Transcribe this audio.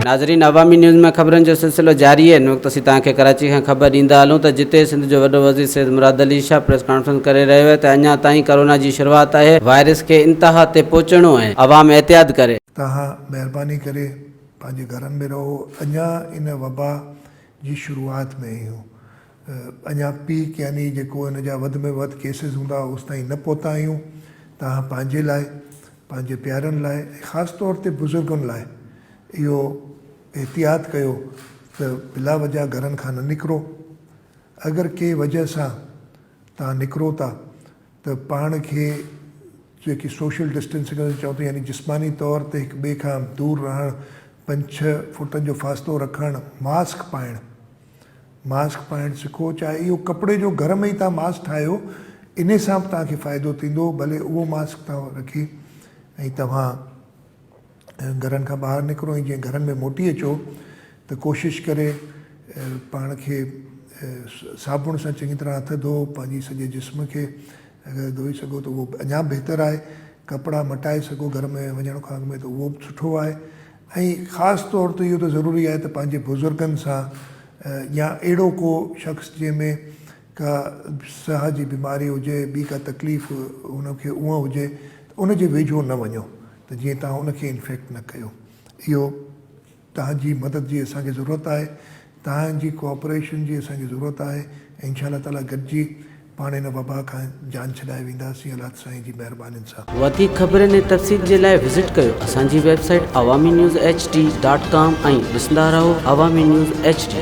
ناظرين عوامي نيوز ۾ خبرن جو سلسلو جاري آهي هن وقت اسين توهان کي ڪراچي کان خبر ڏيندا هلون ته جتي سنڌ جو وڏو وزير سيد مراد علي شاهه پريس ڪانفرنس ڪري رهيو آهي ته اڃا تائين ڪرونا جي شروعات آهي وائرس کي انتها تي پهچڻو آهي عوام احتياط ڪري. توهان مهرباني ڪري پنهنجي گهرن ۾ رهو اڃا ان وبا جي شروعات ۾ آهيون اڃا پيڪ يعني جيڪو ان جا وڌ ۾ وڌ ڪيسز هوندا اوستائين نه پهتا آهيون توهان پنهنجي لاء پنهنجي پيارن لاء ۽ خاص طور تي بزرگن لاء اهو احتياط ڪيو ته بلا وجه گهرن کان نه نڪرو. اگر ڪنهن وجه سان توهان نڪرو ٿا ته پاڻ کي جيڪي سوشل ڊسٽنسنگ اسين چئون ٿا يعني جسماني طور تي هڪ ٻئي کان دور رهڻ، پنج ڇهه فوٽن جو فاصلو رکڻ، ماسڪ پائڻ، ماسڪ پائڻ سکو چاهي اهو ڪپڙي جو گهر ۾ ئي توهان ماسڪ ٺاهيو انهي سان به توهان کي فائدو ٿيندو ڀلي اهو ماسڪ توهان رکي ۽ توهان گهرن کان ٻاهر نڪرو ۽ جيئن گهرن ۾ موٽي اچو ته ڪوشش ڪري پاڻ کي صابڻ سان چڱي طرح هٿ ڌو پنهنجي سڄي جسم کي اگر ڌوئي سگهو ته اهو اڃا بهتر آهي ڪپڙا مٽائي سگهو گهر ۾ وڃڻ کان اڳ ۾ ته اهو به سٺو آهي ۽ خاص طور تي اهو ته ضروري آهي ته پنهنجي بزرگن سان يا اهڙو ڪو شخص جنهن ۾ ڪا ساهه جي بيماري هجي ٻي ڪا تڪليف ان کي اونهه هجي ته ان جي ويجهو نه وڃو ته جيئن توهان ان کي انفيڪٽ نه ڪيو اهو توهان جي مدد جي اسان کي ضرورت آهي توهان جي ڪوآپريشن جي اسان کي ضرورت آهي ۽ انشاء الله تعالي گڏجي پاڻ هن وبا کان جان ڇڏائي وينداسين الله سائين جي مهربانين سان. وڌيڪ خبرن ۽ تفصيل جي لاء وزٽ ڪيو اسان جي website Awami news H D dot com ۽ ڏسندا رهو عوامي نيوز ايڇ ڊي.